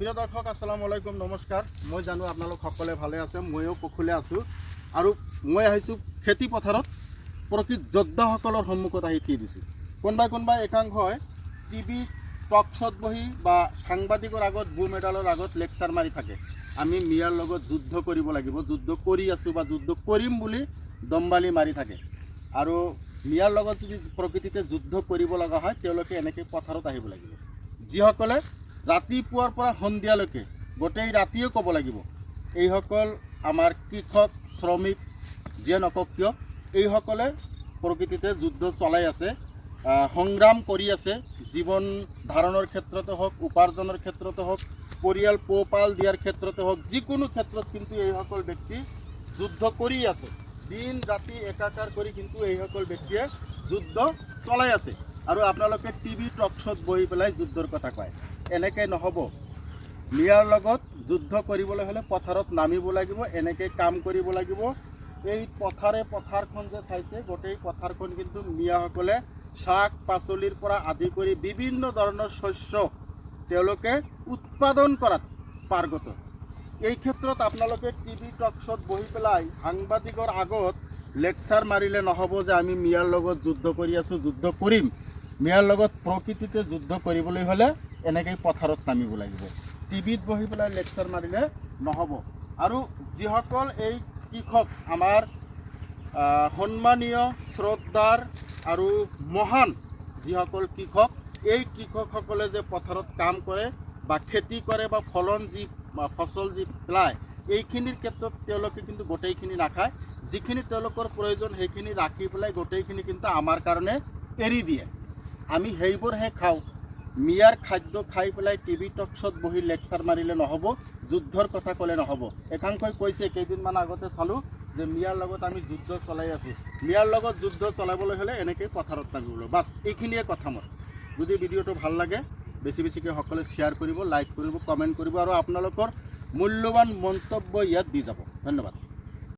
প্ৰিয় দৰ্শক, আসসালামু আলাইকুম, নমস্কাৰ। মই জানো আপোনালোক সকলোৱে ভালে আছে, ময়ো কুশলে আছোঁ। আৰু মই আহিছোঁ খেতি পথাৰত, প্ৰকৃত যোদ্ধাসকলৰ সন্মুখত আহি থিয় দিছোঁ। কোনোবাই কোনোবাই একাংশই টিভি টক শ্ব'ত বহি বা সাংবাদিকৰ আগত, বুম এডালৰ আগত লেকচাৰ মাৰি থাকে, আমি মিয়াৰ লগত যুদ্ধ কৰিব লাগিব, যুদ্ধ কৰি আছোঁ বা যুদ্ধ কৰিম বুলি দম্বালি মাৰি থাকে। আৰু মিয়াৰ লগত যদি প্ৰকৃতিতে যুদ্ধ কৰিব লগা হয়, তেওঁলোকে এনেকৈ পথাৰত আহিব লাগিব। যিসকলে ৰাতিপুৱাৰ পৰা সন্ধিয়ালৈকে গোটেই ৰাতিয়ে ক'ব লাগিব, এইসকল আমাৰ কৃষক, শ্ৰমিক, যিয়ে নকওক কিয়, এইসকলে প্ৰকৃতিতে যুদ্ধ চলাই আছে, সংগ্ৰাম কৰি আছে। জীৱন ধাৰণৰ ক্ষেত্ৰতে হওক, উপাৰ্জনৰ ক্ষেত্ৰতে হওক, পৰিয়াল পোহপাল দিয়াৰ ক্ষেত্ৰতে হওক, যিকোনো ক্ষেত্ৰত কিন্তু এইসকল ব্যক্তি যুদ্ধ কৰি আছে। দিন ৰাতি একাকাৰ কৰি কিন্তু এইসকল ব্যক্তিয়ে যুদ্ধ চলাই আছে। আৰু আপোনালোকে টিভি টক শ্ব'ত বহি পেলাই যুদ্ধৰ কথা কয়, এনেকৈ নহ'ব। মিয়াৰ লগত যুদ্ধ কৰিবলৈ হ'লে পথাৰত নামিব লাগিব, এনেকৈ কাম কৰিব লাগিব। এই পথাৰে পথাৰখন যে চাইছে, গোটেই পথাৰখন কিন্তু মিয়াসকলে শাক পাচলিৰ পৰা আদি কৰি বিভিন্ন ধৰণৰ শস্য তেওঁলোকে উৎপাদন কৰাত পাৰ্গত। এই ক্ষেত্ৰত আপোনালোকে টিভি টক শ্ব'ত বহি পেলাই সাংবাদিকৰ আগত লেকচাৰ মাৰিলে নহ'ব যে আমি মিয়াৰ লগত যুদ্ধ কৰি আছোঁ, যুদ্ধ কৰিম। মিয়াৰ লগত প্ৰকৃতিতে যুদ্ধ কৰিবলৈ হ'লে এনেকৈ পথাৰত নামিব লাগিব, টিভিত বহি পেলাই লেকচাৰ মাৰিলে নহ'ব। আৰু যিসকল এই কৃষক আমাৰ সন্মানীয়, শ্ৰদ্ধাৰ আৰু মহান যিসকল কৃষক, এই কৃষকসকলে যে পথাৰত কাম কৰে বা খেতি কৰে বা ফলন যি বা ফচল যি পেলায়, এইখিনিৰ ক্ষেত্ৰত তেওঁলোকে কিন্তু গোটেইখিনি নাখায়। যিখিনি তেওঁলোকৰ প্ৰয়োজন সেইখিনি ৰাখি পেলাই গোটেইখিনি কিন্তু আমাৰ কাৰণে এৰি দিয়ে, আমি সেইবোৰহে খাওঁ। মিয়াৰ খাদ্য খাই পেলাই টিভি টক শ্ব'ত বহি লেকচাৰ মাৰিলে নহ'ব, যুদ্ধৰ কথা ক'লে নহ'ব। একাংশই কৈছে, কেইদিনমান আগতে চালোঁ যে মিয়াৰ লগত আমি যুদ্ধ চলাই আছোঁ। মিয়াৰ লগত যুদ্ধ চলাবলৈ হ'লে এনেকৈ পথাৰত নামিব। বাছ, এইখিনিয়ে কথা মোৰ। যদি ভিডিঅ'টো ভাল লাগে, বেছি বেছিকৈ সকলোৱে শ্বেয়াৰ কৰিব, লাইক কৰিব, কমেণ্ট কৰিব আৰু আপোনালোকৰ মূল্যৱান মন্তব্য ইয়াত দি যাব। ধন্যবাদ।